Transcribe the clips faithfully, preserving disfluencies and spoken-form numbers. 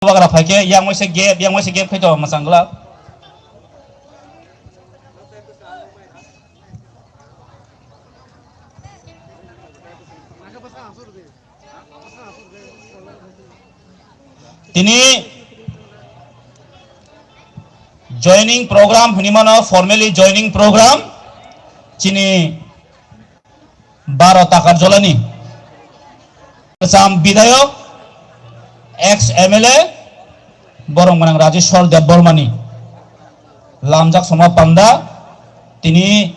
Bubagra phaikhe yang waisa gap, yang waisa gap khai to mwchang glak. Tini joining program hwnwi mano, formally joining program chini baro Takarjolani kwcham bidayok, ex M L A, borom gwnang Rajeshwar Debbarmani lamjak songma panda tini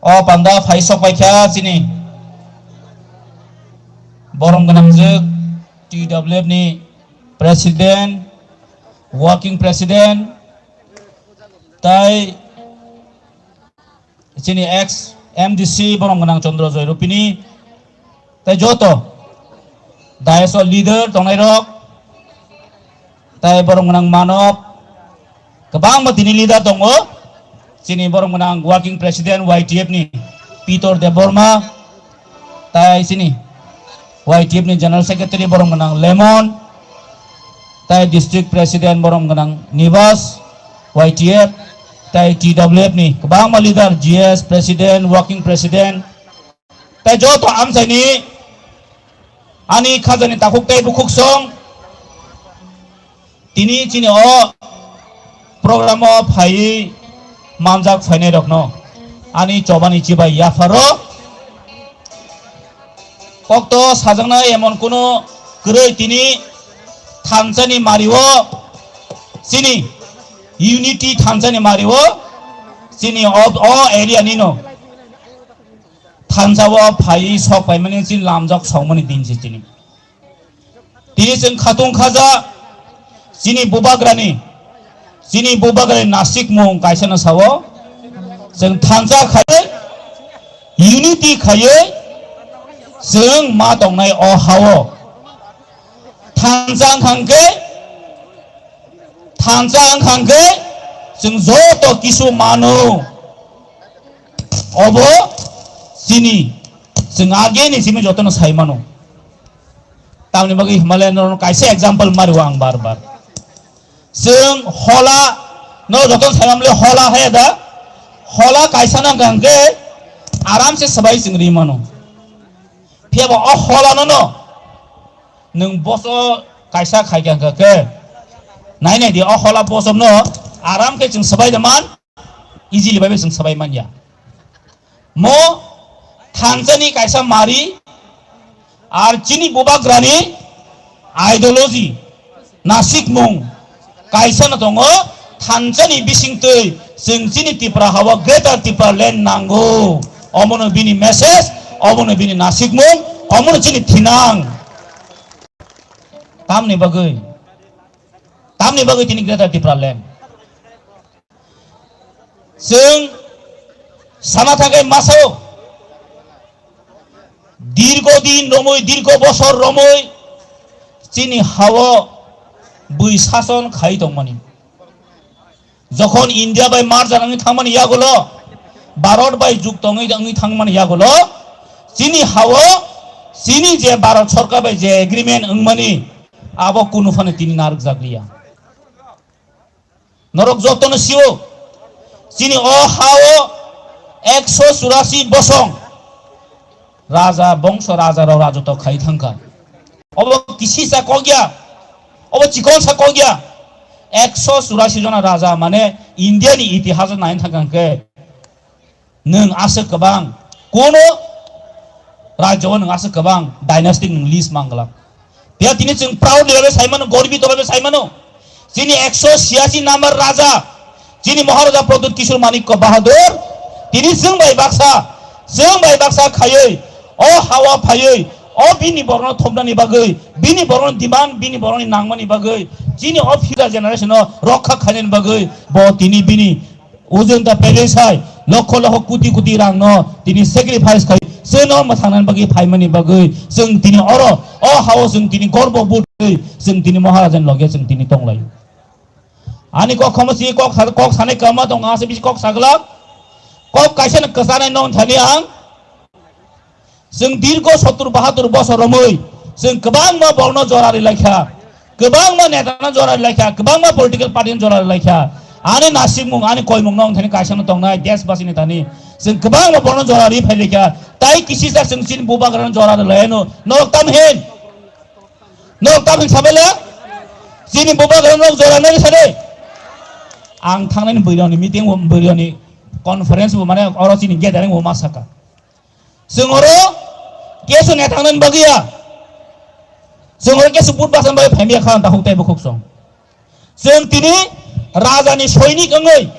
o panda phai sok paikha chini borom gwnangjwk T W F ni president, working president, tai chini ex M D C borom gwnang Chandra Joy Rupini, tai joto dais o leader tongnai rok, tai borom gwnang Manok, kwbangma tini leader tongo, chini borom gwnang working president Y T F ni Pitor Debbarma, tai chini Y T F ni general secretary borom gwnang Lemon, tai district president borom gwnang Nibas, Y T F, tai T W F ni kwbangma leader, G S president, working president, tai joto amchaini ani khajani takhuk tai bukhuk song tini chini o program o phaiwi manjak phainai rokno ani chobani chibai yapharo kokto sajaknai emon kunu kwrwi tini thansani mario chini unity thansani mario chini o, o area nino thansa o phaiwi sok paimani chini lamjak songmani din se chini. Tini chwng khatung khaja chini bubagrani, chini bubagrani nasik mung kaisa no sao. Chwng thansa khaiwi, unity khaiwi chwng ma tongnai o hao. Thansa wngkha hwnkhe, thansa wngkha hwnkhe chwng joto kisu mano. Obo chini, chwng age ni simi jotono sai mano. Tamni bagwi Himalaya norokno kaisa example mario ang bar bar. Chwng hola no jotono sai mamle hola haya da. Hola kaisa nang hwnkhe aram se swbai chwng ri mano. Phiya bo o hola no no nwng boso kaisa khai kha hwnkhe nai nai di o hola bosom no aram khe chwng swbai da man. Easily bai chwng swbai manya. Mo thansani kaisa mari ar chini bubagrani ideology nasikmung kaisa no tongo, thansani bisingtwi chwng chini Tipra hao Greater Tipra Land nango. Omono bini message, omono bini nasikmung, omono chini thinang. Tamni bagwi, tamni bagwi tini Greater Tipra Land. Chwng sana thangkhe masao dirgo din romwi, dirgo bosor romwi chini hao bui sason khai tongmani. Jokhon India bai merger wngwi thangmani yagulo, Bharat bai jukto wngwi, wngwi thangmani yagulo, chini hao chini je Bharat Sarkar bai je agreement wngmani abo kunu phano tini narwkjakliya. Norok jotono sio, chini o hao ekso churasi bosong raja bongso raja rok rajotw khai thangkha. Obo kisisa kok ya, obo chikonsa kok ya. Ekso churasi jona raja mane India ni itihas o nai thangkha hwnkhe nwng aswk kwbang, kono rajyo o nwng aswk kwbang dynastic nwng list mangla. Phiya tini chwng proud ni bagwi sai mano, gorbito bagwi sai mano. Chini ekso chhiyasi number raja, chini Maharaja Pradyut Kishore Manikya Bahadur, tini chwng bai baksa, chwng bai baksa khaiwi, o hawa phaiwi, o bini borokno thopnani bagwi, bini borokno demand, bini borokni nangmani bagwi, chini o future generation no rokha khainani bagwi, bo tini bini Ujunta pele sai lokho lokho koti koti rang no tini sacrifice khai chwng no mwthangna bagwi phaimani bagwi chwng tini oro o hao chwng tini gorbo butwi chwng tini Maharaja ni loge chwng tini tonglai. Ani kok khomo si kok sa-, kok sanai kama tong ase bisi kok sagla kok kaisa no kwchanai non thani ang. Chwng dirgo sottur bahatur bosor romwi chwng kwbangma borokno jora ri lai kha. Kwbangma neta no jora rwlaikha, kwbangma political party no jora rwlaikha. Ani nasikmung, ani koimung no wngthani kaisa no tongnai, desbasi ni thani. Chwng kwbangma bono jora rwi phailaikha. Tai kisisa chwng chini bubagra no jora rwlaiano. Norok tam hin? Norok tam hin sabela? Chini bubagra no jora nani sade? Ang thangnani bwrwini meeting bo, bwrwini conference bo, mane oro chini gathering bo ma saka. Chwng oro kesu neta wngnani bagwi ya. Chwng oro kesu vote bachani bagwi phaimya kha, ang takhuk tei bukhuk song. Chwng tini rajani soinik wngwi,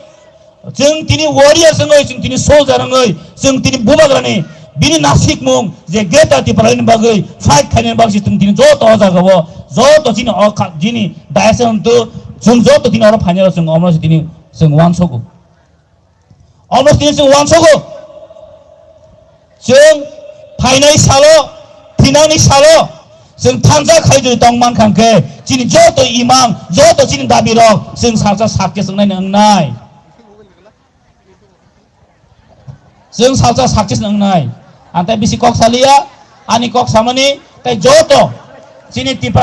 chwng tini warriors wngwi, chwng tini soldier wngwi, chwng tini bubagrani bini nasikmung je Greater Tipralandni bagwi fight khainani bagwi chwng tini joto o jagao, joto chini o kha-, chini dayas wngtu, chwng joto tini oro phainai rok chwng omo se tini chwng uansogo. Omo tini chwng uansogo. Chwng phainai salo, thinangni salo, chwng thansa khai jodi tong mankha hwnkhe, chini joto imang, joto chini dabi rok, chwng salsa success wngnai wngnai. Chwng salsa success wngnai. Ang tai bisi kok saliya, ani kok samani, tai joto, chini Tipra